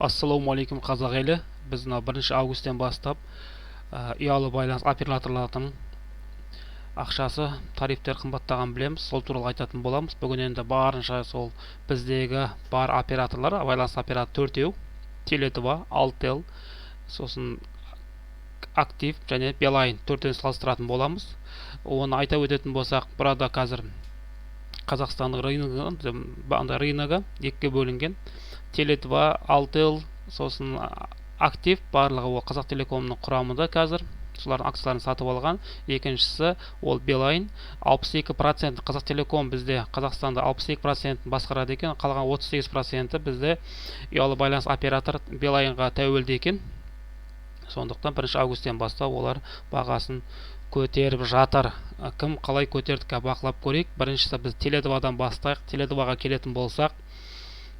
Ассалаумағалейкум, қазақ елі! Біз мына 1 августтен бастап ұялы байланыс операторларының ақшасы, тарифтер қымбаттағанын білеміз. Сол туралы айтатын боламыз бүгін. Енді барынша сол біздегі бар операторлар, байланыс оператор төртеу: Теле2, Алтел, сосын Актив және Билайн, төртеуін салыстыратын боламыз. Оны айта өтетін болсақ, burada қазір Қазақстанның рыногы, андай рыногы екіге бөлінген: Теле2, Алтел, сосын Актив. Барлығы ол Қазақ Телекомның құрамында қазір, солардың акцияларын сатып алған. Екіншісі ол Билайн. 62% Қазақ Телеком бізде Қазақстанда 62 процентін басқарады екен, қалған 38 проценті бізде ұялы байланыс оператор Билайнға тәуелді екен. Сондықтан 1 августтен бастап олар бағасын көтеріп жатыр. Кім қалай көтерді, бақылап көрейік. Біріншісі, біз Теле2-дан бастайық. Теле2-ға келетін болсақ,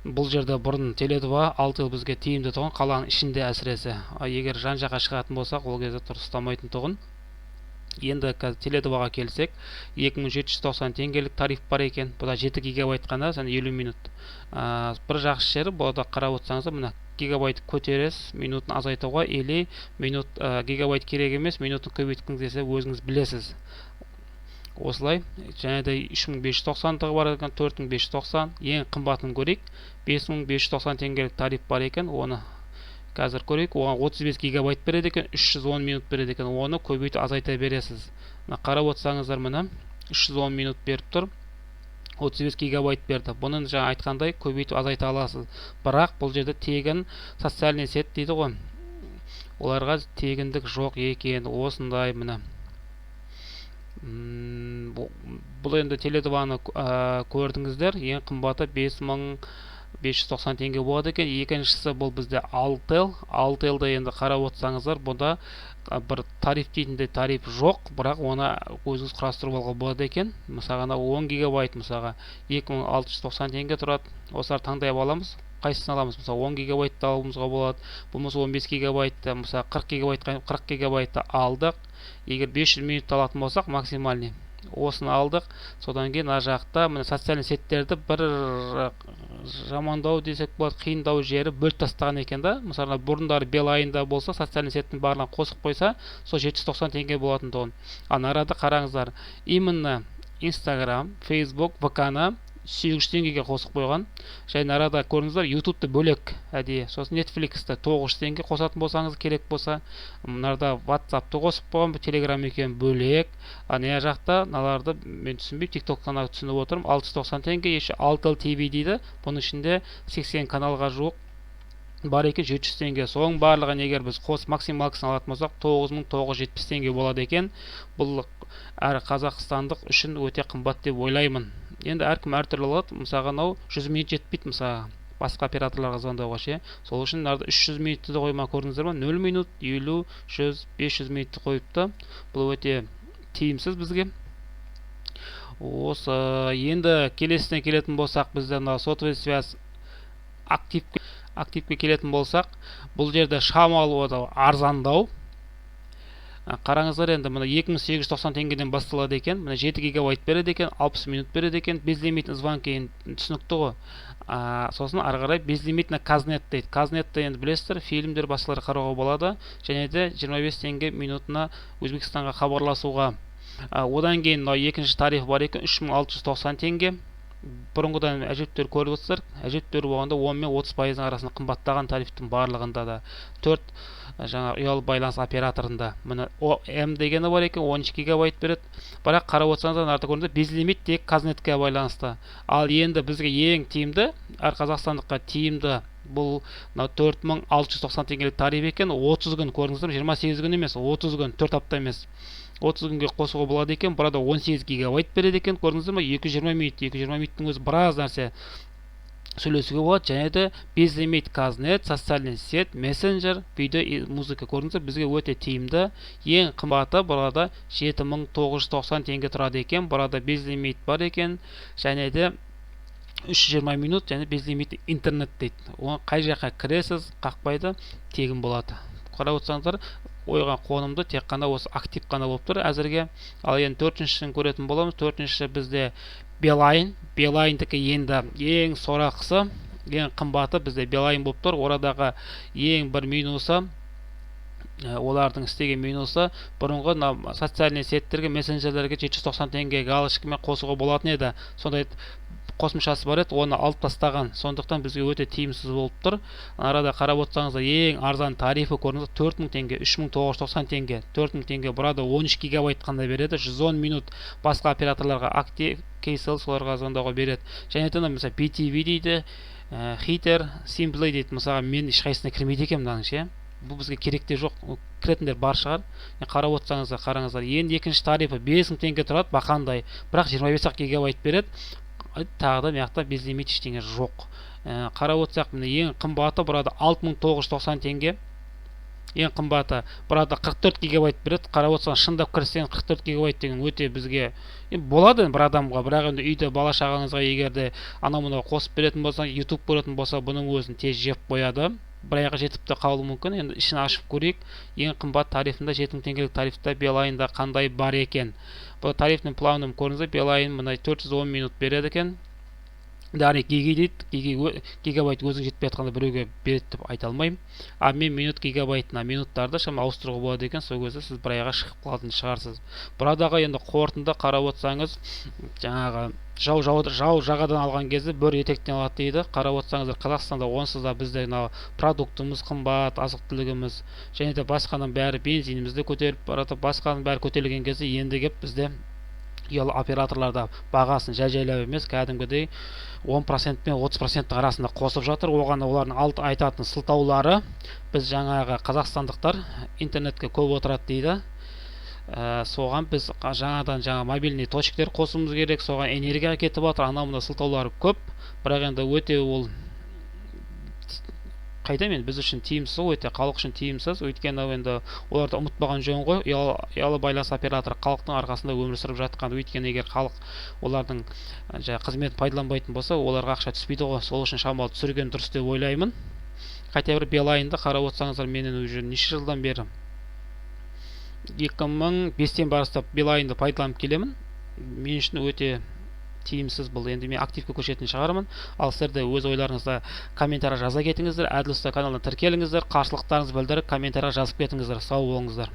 бұл жерде бұрын Теле2, Алтел бізге тиімді тұғын, қаланың ішінде әсіресе. Егер жан жаққа шығатын болсақ, ол кезде дұрыс ұстамайтын тұғын. Енді қазір Теле2-ға келсек, 2790 теңгелік тариф бар екен. Бұда 7 гигабайт қана және 50 минут. Бір жақсы жері, бұда қарап отырсаңыздар, мына гигабайт көтересіз, минутын азайтуға или минут, гигабайт керек емес, минутын көбейткіңіз келсе, өзіңіз білесіз, осылай. Және де 3590-дығы бар екен, 4590. Ең қымбатын көрейік, 5590 теңгелік тариф бар екен. Оны қазір көрейік. Оған 35 гигабайт береді екен, 310 минут береді екен. Оны көбейтіп, азайта бересіз. Мына қарап отырсаңыздар, міне, 310 минут беріп тұр, 35 гигабайт берді. Бұны жаңа айтқандай көбейтіп, азайта аласыз. Бірақ бұл жерде тегін социальный сеть дейді ғой, оларға тегіндік жоқ екен. Осындай, міне. Бұл енді Теле2-ны көрдіңіздер, ең қымбаты 5590 теңге болады екен. Екіншісі, бұл бізде Алтел. Алтелді енді қарап отырсаңыздар, бұнда бір тариф дейтіндей тариф жоқ, бірақ оны өзіңіз құрастырып алуға болады екен. Мысалға, 10 гигабайт, мысалға, 2690 теңге тұрады. Осыларды таңдай аламыз, қайсысын аламыз? Мысалы, 10 гигабайтты алуымызға болады, болмаса 15 гигабайтты. Мысалы, 40 гигабайтқа, 40 гигабайтты алдық. Егер 500 минутты алатын болсақ, максимальный осыны алдық. Содан кейін мына жақта, міне, социальный сетьтерді бір жамандау десек болады, қиындау жері, бөліп тастаған екен да. Мысалы, бұрындары Билайнда болса, социальный сетьтің барлығын қосып қойса, сол 790 теңге болатын тұғын. Ал мынарада қараңыздар, именно Инстаграм, Фейсбук, ВК-ны 800 теңгеге қосып қойған. Және арада көрдіңіздер, Ютубты бөлек әдейі, сосын Нетфликсті 900 теңге қосатын болсаңыз, керек болса. Мынарда Ватсапты қосып қойған, Телеграм екеуін бөлек. А мына жақта мыналарды мен түсінбей, Тик Ток қана түсініп отырмын, 690 теңге. Еще Алтел ТВ дейді, бұның ішінде 80 каналға жуық бар екен, 700 теңге. Соның барлығын егер біз қосып, максималкасын алатын болсақ, 9970 теңге болады екен. Бұл әр қазақстандық үшін өте қымбат деп ойлаймын. Енді әркім әртүрлі алады. Мысалға, мынау 100 минут жетпейді, мысалға, басқа операторларға звондауға ше. Сол үшін мынарда 300 минутты да қойма, көрдіңіздер ма? 0 минут, 50, 100, 500 минутты қойыпты. Бұл өте тиімсіз бізге осы. Енді келесіне келетін болсақ, бізде мына сотовый связь Актив. Активке келетін болсақ, бұл жерде шамалы арзандау. Қараңыздар енді, мына 2890 теңгеден басталады екен. Мына 7 гигабайт береді екен, 60 минут береді екен, безлимитный звонки, енді түсінікті ғой. Сосын ары қарай безлимитный Казнет дейді. Казнетті енді білесіздер, фильмдер, басқалар қарауға болады. Және де 25 теңге минутына Өзбекстанға хабарласуға. Одан кейін мынау екінші тариф бар екен, 3690 теңге. Бұрынғыдан әжептәуір, көріп отырсыздар, әжептәуір болғанда 10 мен 30 пайыздың арасында қымбаттаған тарифтің барлығында да, төрт жаңағы ұялы байланыс операторында. Міне, М дегені бар екен, 13 гигабайт береді. Бірақ қарап отырсаңыздар, мына көрдіңіздер, безлимит тек Казнетке байланысты. Ал енді бізге ең тиімді, әр қазақстандыққа тиімді, бұл мынау 4690 теңгелік тариф екен. 30 күн, көрдіңіздер ме, 28 күн емес, 30 күн, 4 апта емес, 30 күнге қосуға болады екен. Burada 18 гигабайт береді екен, көрдіңіздер ме, 220 минут. 220 минуттың өзі біраз нәрсе сөйлесуге болады. Және де безлимит Казнет, социальный сеть, мессенджер, видео и музыка. Көрдіңіздер, бізге өте тиімді. Ең қымбаты burada 7990 теңге тұрады екен. Burada безлимит бар екен және де 320 минут және безлимит интернет дейді. Оны қай жаққа кіресіз, қақпайды, тегін болады. Қарап отырсаңыздар, ойға қонымды тек қана осы Актив қана болып тұр әзірге. Ал енді төртіншісін көретін боламыз. Төртіншісі бізде Билайн. Билайндікі енді ең сорақысы. Ең қымбаты бізде Билайн болып тұр. Орадағы ең бір минусы, олардың істеген минусы, бұрынғы мына социальный сетьтерге, мессенджерлерге 790 теңге галочкамен қосуға болатын еді, сондай қосымшасы бар еді, оны алып тастаған. Сондықтан бізге өте тиімсіз болып тұр. Арада қарап отырсаңыздар, ең арзан тарифі, көрдіңіз, 4000 теңге, 3990 теңге, 4000 теңге. Burada 13 гигабайт қана береді, 110 минут басқа операторларға, Актив, Kcell, соларға звондауға береді. Және де мысалы BTV дейді, Хитер, Simplay дейді. Мысалға, мен ешқайсысына кірмейді екенмін мынаның ше, бұл бізге керек те жоқ, кіретіндер бар шығар. Қарап отырсаңыздар, қараңыздар. Енді екінші тарифі 5000 теңге тұрады, бақандай, бірақ 25 ақ гигабайт береді. Тағы да мына жақта безлимит, ештеңе жоқ. Қарап отырсақ, міне, ең қымбаты burada 6990 теңге, ең қымбаты. Burada 44 гигабайт береді. Қарап отырсаң, шындап кірсең, 44 гигабайт деген өте бізге енді болады енді бір адамға, бірақ енді үйде бала шағаңызға егер де анау мынау қосып беретін болсаң, Ютуб көретін болса, бұның өзін тез жеп қояды, бір айға жетіп те қалуы мүмкін. Енді ішін ашып көрейік. Ең қымбат тарифында, 7000 теңгелік тарифта Билайнда қандай бар екен? Бұл тарифный планым, көрдіңіздер, Билайн мына 410 минут береді екен, яғни гиги дейді. Гиги, гигабайт өзің жетпей жатқанда біреуге береді деп айта алмаймын. А мен минут гигабайтына минуттарды шамалы ауыстыруға болады екен, сол кезде сіз бір айға шығып қалатын шығарсыз. Бұрадағы енді қорытынды, қарап отырсаңыз, жаңағы жау жағадан алған кезде бөрі етектен алады дейді. Қарап отырсаңыздар, Қазақстанда онсыз да бізде мынау продуктымыз қымбат, азық түлігіміз және де басқаның бәрі, бензиніміз де көтеріліп бара жатыр. Басқаның бәрі көтерілген кезде енді келіп бізде ұялы операторлар да бағасын жай жайлап емес, кәдімгідей 10% пен 30%-тің арасында қосып жатыр. Оған олардың алты айтатын сылтаулары: біз жаңағы қазақстандықтар интернетке көп отырады дейді, соған біз жаңадан жаңа мобильный точкалер қосуымыз керек, соған энергия кетіп жатыр, анау мынау сылтаулары көп. Бірақ енді өте ол қайда мен біз үшін тиімсіз ғой, өте халық үшін тиімсіз. Өйткені енді оларды ұмытпаған жөн ғой, ұялы байланыс операторы халықтың арқасында өмір сүріп жатқан. Өйткені егер халық олардың жаңағы қызметін пайдаланбайтын болса, оларға ақша түспейді ғой. Сол үшін шамалы түсірген дұрыс деп ойлаймын. Хотя бір Билайнды қарап отырсаңыздар, менен уже неше жылдан бері, 2005-тен бастап Билайнды пайдаланып келемін. Мен үшін өте тиімсіз бұл. Енді мен Активке көшетін шығармын. Ал сіздер де өз ойларыңызды комментарий жаза кетіңіздер. Әділ ұста каналына тіркеліңіздер, қарсылықтарыңызды білдіріп, комментарий жазып кетіңіздер. Сау болыңыздар.